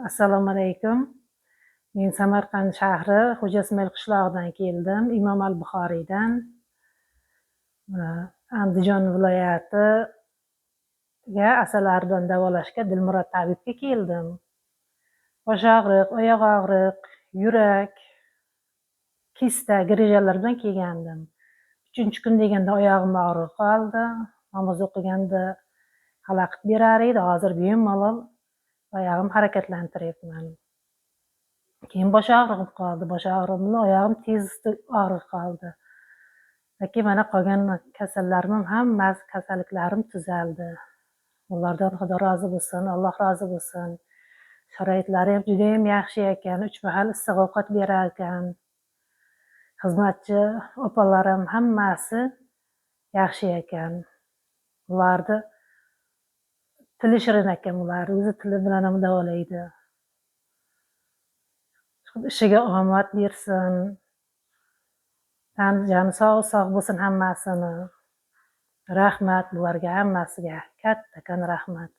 Assalomu alaykum. Men Samarqand shahri, Xo'ja Ismoil qishlog'idan keldim, Imom al Buxoriydan. Andijon viloyatiga asalari bilan davolashga Dilmurod tabibga keldim. Bosh og'riq, oyoq og'riq, yurak, kista, грыжа lar bilan kelgandim. Uchinchi kun deganda oyog'im og'rig'i qoldi. Namoz o'qiganda xalaqit berar edi. Hozir bemalol oyog'im harakatlantiryapman. Keyin bosh og'rig'im qoldi. Bosh og'rig'im bilan oyog'im tez og'riq qoldi. Lekin mana qolgan kasallarim ham, hammasi kasalliklarim tuzaldi. Ulardan Xudo rozi bo'lsin, Alloh rozi bo'lsin. Sharoitlari ham judayam yaxshi ekan. Uch mahal issiq ovqat berar ekan. Xizmatchi opalarim hammasi yaxshi ekan. Ularni tili shirin ekan, ular o'zi tili bilan ham davolaydi. Ishiga omad bersin. Tan joni sog', sog' bo'lsin hammasini. Rahmat bularga hammasiga. Kattakon rahmat.